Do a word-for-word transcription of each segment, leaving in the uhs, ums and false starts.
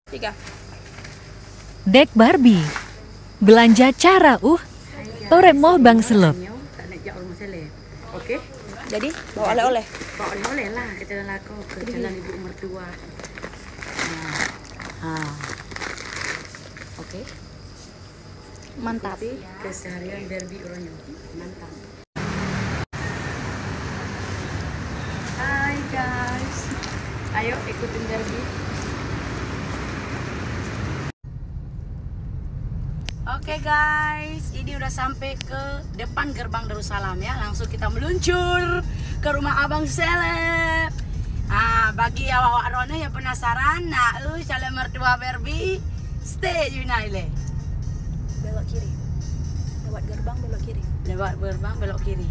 Tiga. Dek Barbie. Belanja cara uh. Torek moh bang selop. Okey. Jadi, bawa oleh-oleh. Bawa oleh-oleh lah ke jalan lakoe, ke jalan ibu mertua. Ha. Ha. Okey. Mantap. Ikuti keseharian Barbie uroe nyoe. Mantap. Hai guys. Ayo ikutin Barbie. Oke guys, ini udah sampai ke depan gerbang Darussalam ya. Langsung kita meluncur ke rumah Abang Seleb. Ah, bagi awak-awak droeneuh yang penasaran, nak eu calon mertua Barbie, stay tune aja. Belok kiri. Lewat gerbang belok kiri. Lewat gerbang belok kiri.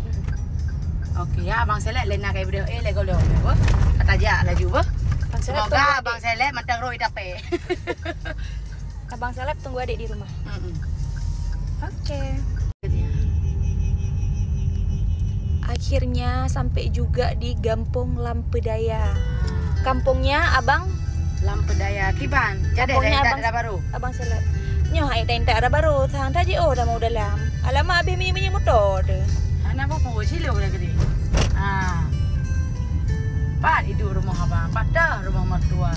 Oke ya, Abang Seleb lena kai beudoh eh lego lego. Kata jak laju beuh. Abang Seleb tunggu adik. Semoga Abang Seleb mantang roh dapet. Abang Seleb tunggu adik di rumah. Mm-mm. Oke. Akhirnya sampai juga di Gampong Lampedaya. Kampungnya Abang Lampedaya. Kiban. Jadi Kampungnya ada, Abang, ada baru. Abang Seleb. Nyoh ai teuintat ada baru. Sang taji oh dah mau dalam. Alamak habis minyak-minyak motor tu. Anak apa pun silo dah gede. Ah. Pat itu rumah abang, pat dah rumah mertua.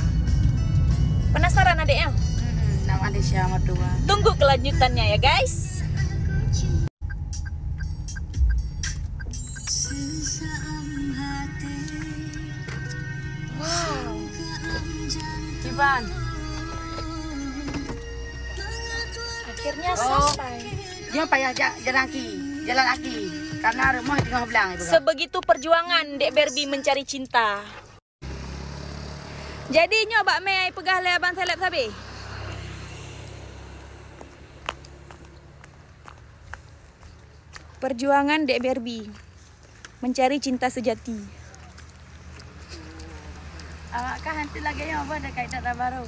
Penasaran adik ya? Mm-mm, nama Malaysia mertua. Tunggu kelanjutannya ya guys. Wow. Kiban. Akhirnya selesai. Dia payah ja-, jalan kaki, jalan kaki. Karena rumah di tengah belang. Sebegitu perjuangan Dek Barbie mencari cinta. Jadi nyoe bak mé peugah lé Abang Seleb sabe. Perjuangan Dek Barbie mencari cinta sejati. Awak kah nanti lagi yang apa dekat tak baru.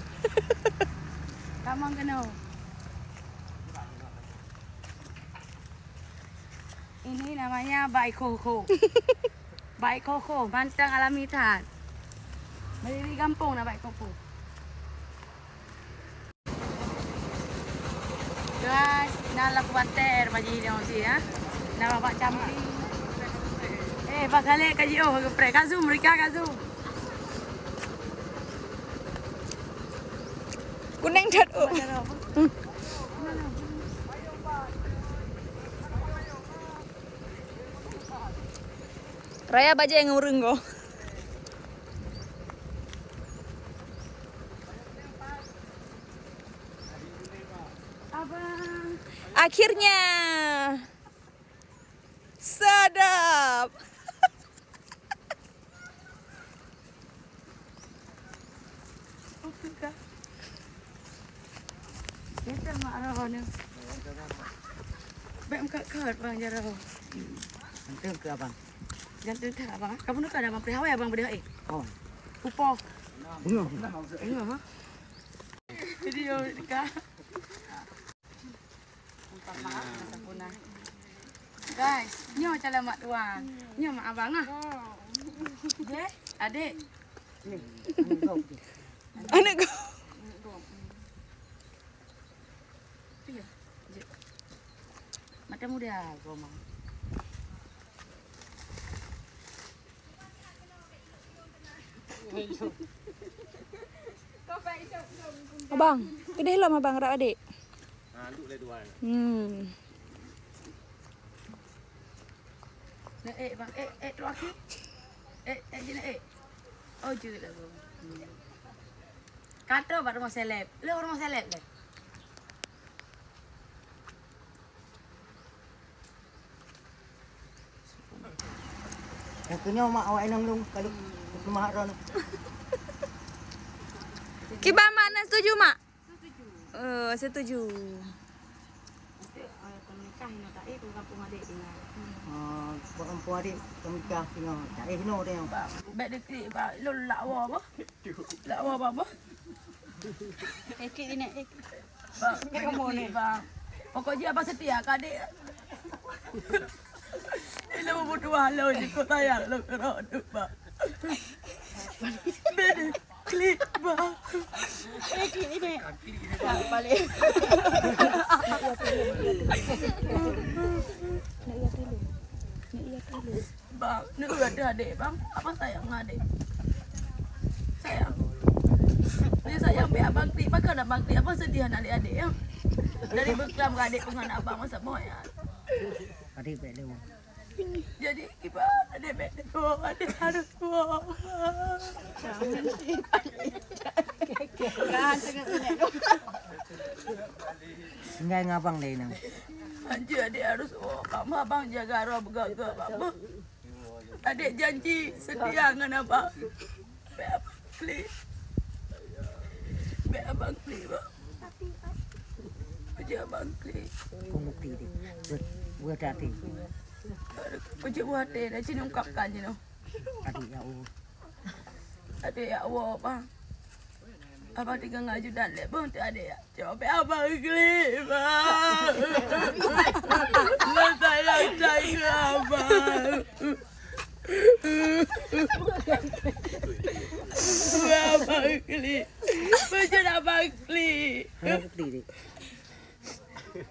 Tamang kena. Ini namanya baik koko. Baik koko, mantang alami that. Berdiri gampong na baik koko. Guys, na laku banter baju ni mesti ya. Na babak camping. Eh, Pak Saleh kaji oh geprek. Ka zoom, Rika ka zoom. Kuneng that oh. Raya bajai ngon ureueng ko. Abang. Akhirnya. Sadap. Oke kah? Kita mak roh ni. Baik muka kau bang jaro. Mantap ke abang? Jantung tak abang. Kamu nak ada abang pelihara abang berdeh eh. Oh. Upo. Bunga. Bunga mah. Video dekat. Minta maaf, rasa punah. Guys, nyoe calon mak tuan. Nyoe mak abang ah. Jeh, adik. Aneuk kau. Iya, jeh. Mata muda kau mah. Abang, keudeh lom abang rab adik. Ha, duk lé dua. Hmm. Nah, eh, bang, eh, eh, tu aki. Eh, eh, sini, eh. Oh, jeuet lah, bang. Hmm. Kata bak rumah seleb. Lé rumah seleb lé. Nyang keunyoe mak awak inong lôn, kalau rumah Ron. Kiban mak na setuju, mak? Eh, setuju. Ah, buat kampung adik tinggal. Bèk diklik, bak lôn lak woe bah. Lak woe bah, bah. Ekik ni, ekik. Bang, bang. Pokok jih abang setia ka adik. Ilôn butuh walau jikuk sayang lôn keudroe, bang. Bini. Klik, Bang. Eh, klik ini. Tak balik. Nak iya tilu. Nak iya tilu. Bang, ni ada adik, Bang. Abang sayang ngon adik. Sayang. Ni sayang, biar Abang klik. Bang, kan Abang klik. Abang sedih anak adik-adik, ya. Dari berkelam ke adik pengen abang masa boh, ya. Adik baik lewat. Jadi, kiban adik bek, oh, adik harus buang. Tinggai ngon abang deh, nang. Anjir, adik harus buang. Mama, abang jaga roh begaga, Mama. Adik janji setia ngon abang. Bek abang klik. Bek abang klik, Bang. Bek abang klik. Kau bukti deh. Buat, buat hati. Peujeuet watèe dah sini ungkapkan je noh. Adik ya Allah. Adik ya Allah, Bang. Abang tinggal ngaju dan lek bang tu adik ya. Coba abang klik, Bang. Lah sayang cai ke abang. Abang klik. Macam abang klik. Hana bukti dek.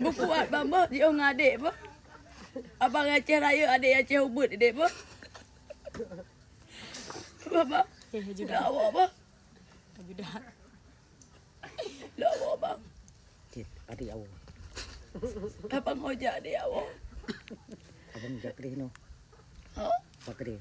Bukuat bang bah, jiôh ngadek bah. Abang Aceh Raya, adik Aceh Ubit, dek bah. Baba. Eh, Juda. Dah awak, Bang. Juda. Dah awak, Bang. Cit, adik awak. Abang Ojak, adik awak. Abang Ojak kedih noh. Ha? Apa kedih?